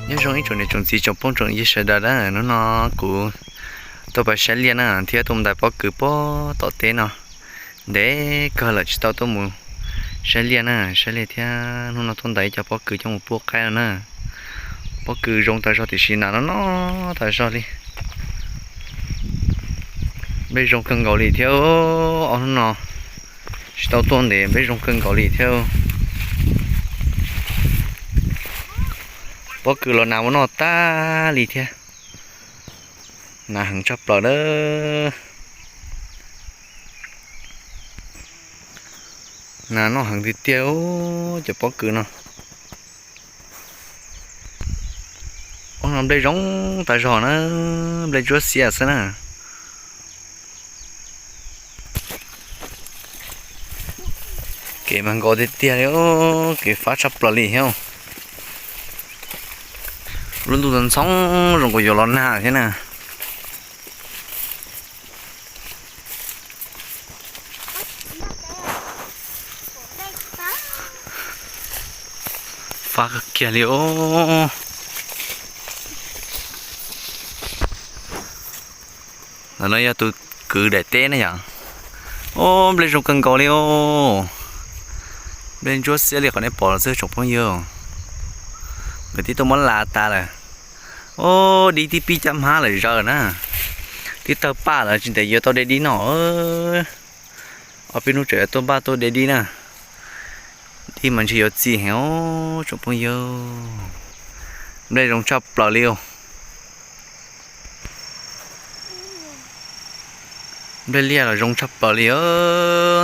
Nyob zoo ib tsoom niam tsoom txiv tsoom phooj tsoom ywg sawv daws na, hnub no kuv tuaj pais saib liaj na, thiab tuaj mus ntais pob kws puag tom teb no. Ntev kawg lawm tsis tau tuaj mus saib liaj na, saib liaj thiab hnub no tuaj ntais ib co pob kws coj mus pub qaib no na. Pob kws zoo tas zog tiam sis nas no no tas zog li. Nplej zoo kawg nkaus li thiab, ob hnub no tsis tau tuaj ntev nplej zoo kawg nkaus li thiab. Pob kws los nas ua noj tag li thiab. Nas heev tshaj plaws na. Nas noj heev tiag tiag cov pob kws no. Ub, no nplej zoo tas zog na, nplej ntsuab xiab xwb na. Kev mas nkaus tiag tiag li, kev fab tshaj plaws li thiab. Lub ntuj ntxhoo zoo nkaus yuav los nag thiab na. Fab kawg kiag li os. Ntawm no yog tus kwv daim teb na yom. Ub, nplej zoo kawg nkaus li os. Nplej ntsuab xiab li qhov nej pom xwb tsoom phooj ywg. Nkawd twb tuaj muab la tas lawm. Ub, dib twb pib cab hmab lawm zaws na. Twb tawg paj lawm tsis ntev yuav tau de dib no. Ob peb hnub tseem yuav tuaj npaj tuaj de dib na. Dib mas ntshe yuav txi heev os tsoom phooj ywg. Nplej zoo tshaj plaws li os. Nplej liaj los zoo tshaj plaws li,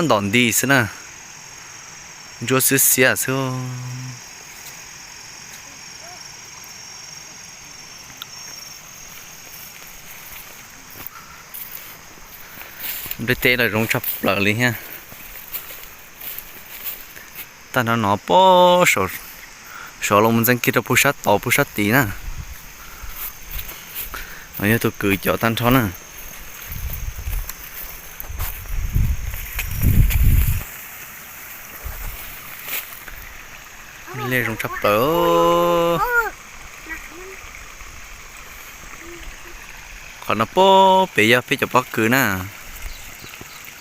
ntom nti xwb na. Ntsuab xiab xiab xwb. Nplej teb los zoo tshaj plaws li thiab. Tag nrho no puag saum los mus ntxeev kiag rau puag sab tod puag sab tid na. No yog tus kwv cov tag nrho na. Liaj zoo tshaj plaws. Qhov no puag pem yog peb cov pob kws na.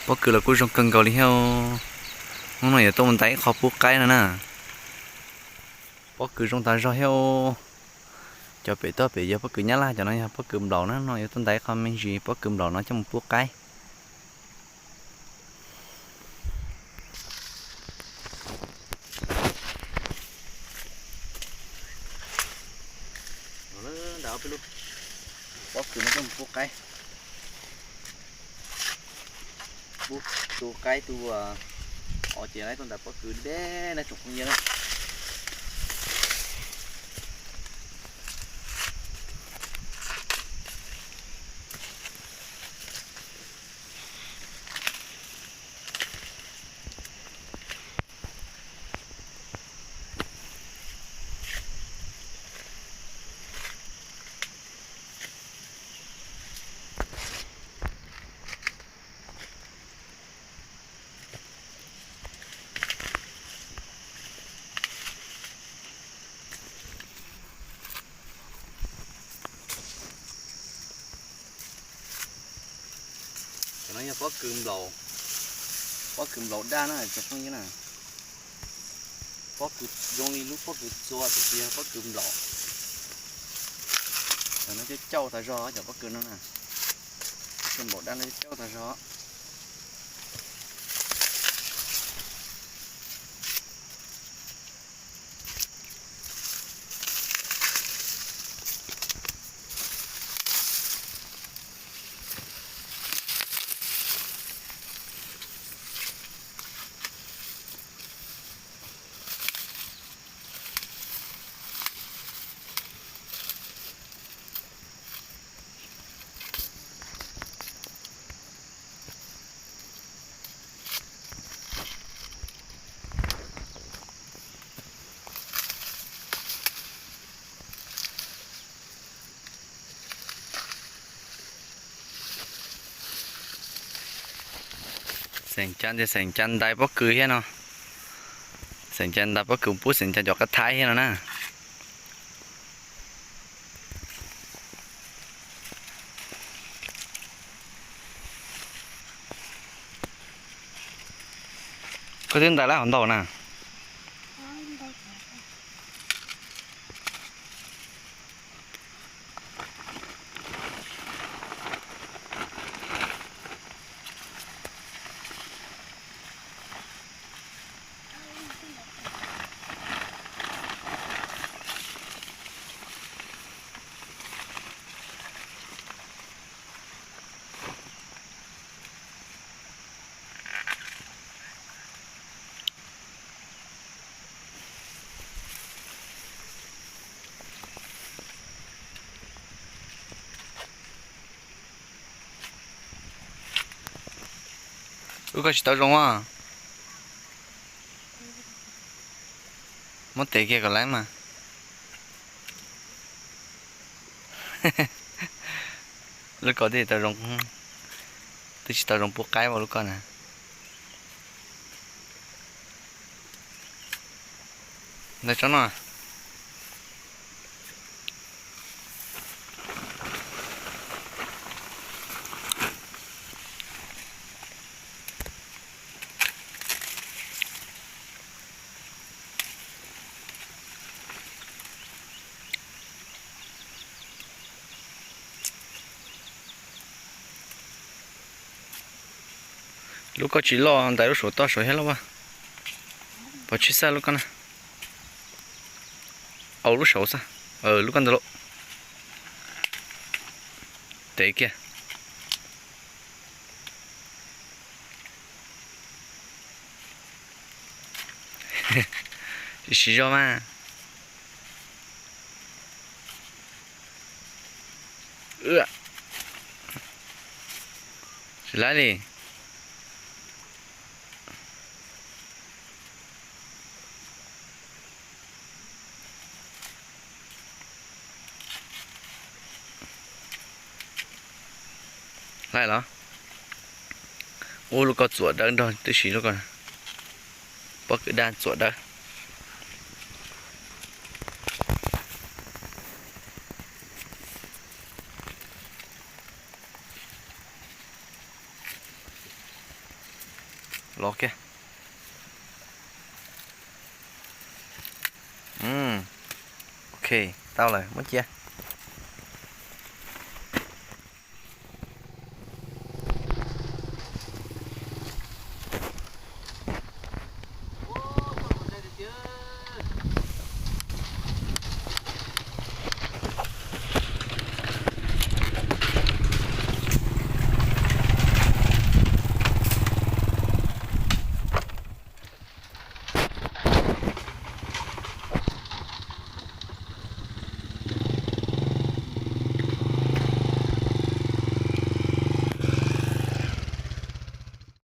Pob kws los kuj zoo kawg nkaus li thiab. Hnub no yuav tuaj mus ntais ib qho pub qaib no na. Pob kws zoo tas zog thiab. Cov pem toj pem yog pob kws nyab laj, cov no yog pob kws nplaum na, no yuav tuaj ntais ib qho me ntsis pob kws nplaum no coj mus pub qaib. Ntais ob peb lub pob kws no coj mus pub qaib. Pub tu qaib tu os, ces lawv tuaj ntais pob kws deb na tsoom phooj ywg na. Cov no yog pob kws nplaum, pob kws nplaum daj na tsoom phooj ywg na. Pob kws zoo li lub pob kws txua tiam sis yog pob kws nplaum. Cov no cauj cauj tas zog cov pob kws no na. Pob kws nplaum daj no cauj cauj tas zog. Xeem Cai, xeem Cai ntais pob kws thiab no. Xeem Cai ntais pob kws pub xeem Cai cov qab thaib thiab no na. Koj twb ntais lab hauv ntau na. Lub koj tsis tau zoo a. Muab tev kiag kom laib mas. Lub koj twb tau zoo, twb tsis tau zoo pub qaib ua lub koj na. Ntawm tsob no. Lub koj tsis loj ntais lub saum toj saud thiab lauj. Pov tsib xab lub koj na. Au lub saud xab. Lub koj ntawd lauj. Tev kiag. Siv zog mas. Tsis laib li. Laib los? Ua lub koj txuam dawb nrog tib si lub koj. Pob kws daj txuam dawb. Los kiag. Ok, tau lawm, muab cia.